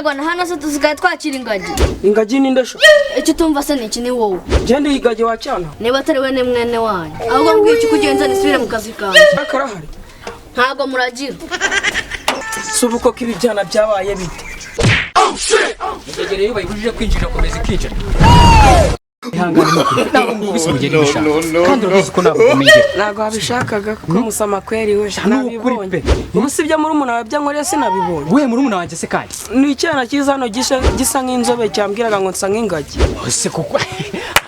Rwanda hano se tusigaye twakira ingagi. Ingagi ni ndasho. Icyo utumva se ni iki ni wowe? Genda ingagi wacyana. Niba atari we ni mwene wanyu. Ahubwo mbwiye icyo kugenza nisubire mu kazi kanjye. Akarahari. Ntago muragira. Subuko k'ibibyana byabaye bite? Oh shit! Ingegere yo bayibujije kwinjira komeza ikinjira. Kandi urabizi ko nakumenyera. Ntago wabishakaga kuko musama kweri we nabibonye. Ubu sibyo muri umuntu wabya nkore sinabibonye. We muri umuntu wanjye se kandi. Ni icyana cyiza hano gisa nk'inzobe cyambwiraga ngo nsa nk'ingagi. Ese kuko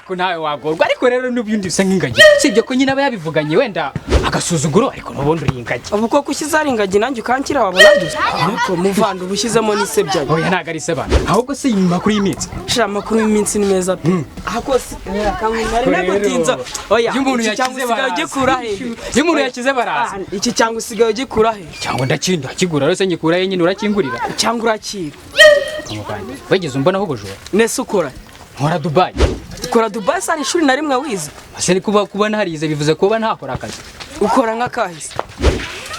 ko nawe wagorwa ariko rero n'ubundi bisa nk'ingagi. Sibyo ko nyina aba yabivuganye wenda agasuzuguro ariko n'ubundi uri ingagi. Ubu koko ushyize ari ingagi nanjye ukankira wabona dusa. Ariko muvandi ubushyizemo n'isebya. Oya ntago ari sebana. Ahubwo se amakuru y'iminsi. Shira amakuru y'iminsi ni meza pe. Ahako se nagutinza. Oya iki cyangwa usigaye ugikura he? Iyo umuntu yakize baraza. Iki cyangwa usigaye ugikura he? Cyangwa ndakinda kigura rero se nyikura ye nyine urakingurira. Cyangwa urakira. Wigeze umbonaho ubujura? Nese ukora? Nkora Dubai. Ukora Dubai se ari ishuri na rimwe wize? Ese ni kuba ntarize bivuze kuba ntakora akazi. Ukora nk'akahise?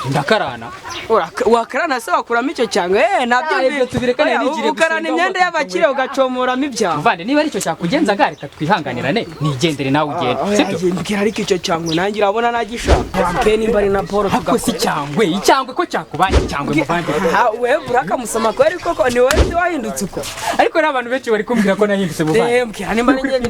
Ndakarana. Wakarana se wakuramo icyo cyangwa nabyo ibyo tubirekane nigire ukarana imyenda y'abakire ugacomoramo ibyawe. Muvande niba aricyo cyakugenza reka twihanganirane nigendere nawe ugende. Sibyo? Mbwira ariko icyo cyangwe nanjye urabona nagishaka. Wampe nimba ari na Paul tugakora. Si cyangwe icyangwe ko cyakubaye cyangwe muvande. We buraka musama ko ariko ko ni wowe wahindutse uko. Ariko n'abantu benshi bari kumbwira ko nahindutse muvande. Mbwira nimba ari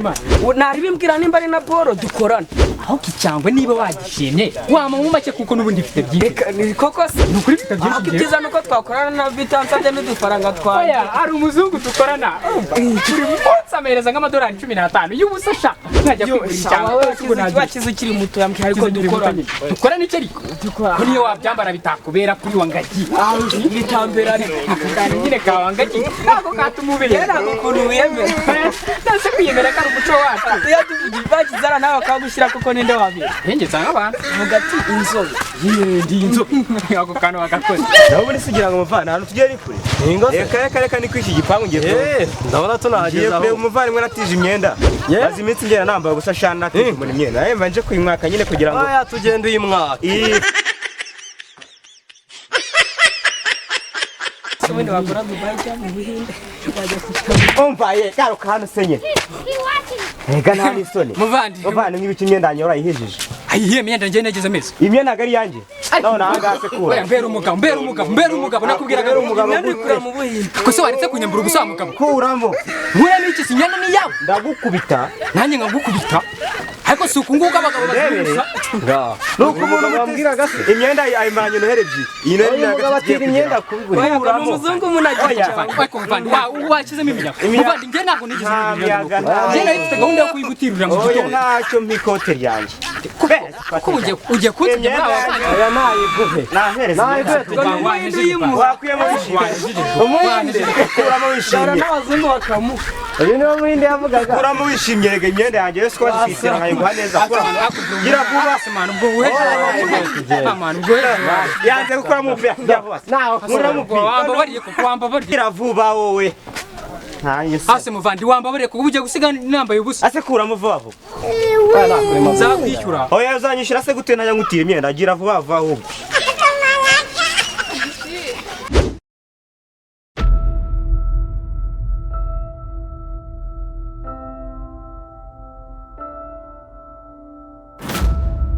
nari bimbwira nimba ari na Paul dukorana. Aho kicyangwe niba wagishimye wama mu make kuko n'ubundi mfite byinshi. Koko se nukuri mfite byinshi. Ibyiza nuko twakorana na bitansabye n'udufaranga twawe. Oya hari umuzungu dukorana buri munsi amereza nk'amadolari 15 y'ubusa sha nkajya kwigura icyangwe. Wakize ukiri muto yambwira ariko dukorana. Dukorana iki ariko? Ko niyo wabyambara bitakubera kuri wa ngagi. Bitambera ariko. Akagari nyine kawa ngagi ntabwo katumubera. Ntabwo ukuntu wiyemera. Nase kwiyemera ko ari umuco wacu. Iyo bakizana nawe bakagushyira kuko ninde wabira. Yengeza nk'abantu. Vuga ati inzobe. Ndi inzobe. Ako kantu wagakoze. Ndabona isigira ngo muvana ahantu tugiye ni kure. Reka reka ni kwiki gipangu ngiye kureba. Ndabona tunahageze aho. Umuvandimwe natije imyenda. Maze iminsi ngera nambaye ubusa shana natije umuntu imyenda. Nawe mba nje kuyimwaka nyine kugira ngo. Oya tugende uyimwaka. Ubundi wakora Dubai cyangwa mu Buhinde wajya Umva ye garuka hano senye. Ega nta n'isoni. Muvandi. Muvandi nk'ibiki imyenda yanjye warayihejije. Ayiye imyenda njye nageze amezi. Imyenda ntabwo ari iyanjye. None aha ngaha se kura. Oya mbera umugabo mbera umugabo mbera umugabo nakubwiraga mbera umugabo. Imyenda ikura mu Buhinde. Ko se waretse kunyambura ubusa mugabo. Kuramo. Nkura n'iki si imyenda ni iyawe. Ndagukubita. Nanjye nkagukubita. Ariko si uku nguku abagabo bazira. Nuko umuntu bambwiraga se imyenda ayimaranye noheri ebyiri. Iyi noheri Uyu mugabo atira imyenda kubigura. Oya ni umuzungu munagira. Ariko muvandi washyizemo imiyaga. Muvandi njye ntabwo nigeze imiyaga. Njye nari mfite gahunda yo kuyigutirurira mu Oya gitondo. ntacyo mpa ikote ryanjye. Kuko ugiye kunsebya muri aba bana. Oya nayiguhe. Nahereza. Wakuyemo wishimye. Umuhinde. Kuramo wishimye. N'abazungu bakamuha. Uyu niwo muhinde yavugaga. Kuramo wishimye rega imyenda yanjye yose ko wazisitira nkayiguha neza. Gira vuba. Ubwo buheje. Amana ubwo heje. Yanze gukuramo umupira. Gira vuba. Kuramo umupira. Wambabariye kuko wambabariye. Gira vuba wowe. Ase muvandi wambabariye kuko ugiye gusiga nambaye ubusa. Ase kuramo vuba vuba. Nzakwishyura. Oya uzanyishyura se gute najya ngutira imyenda gira vuba vuba ahubwo.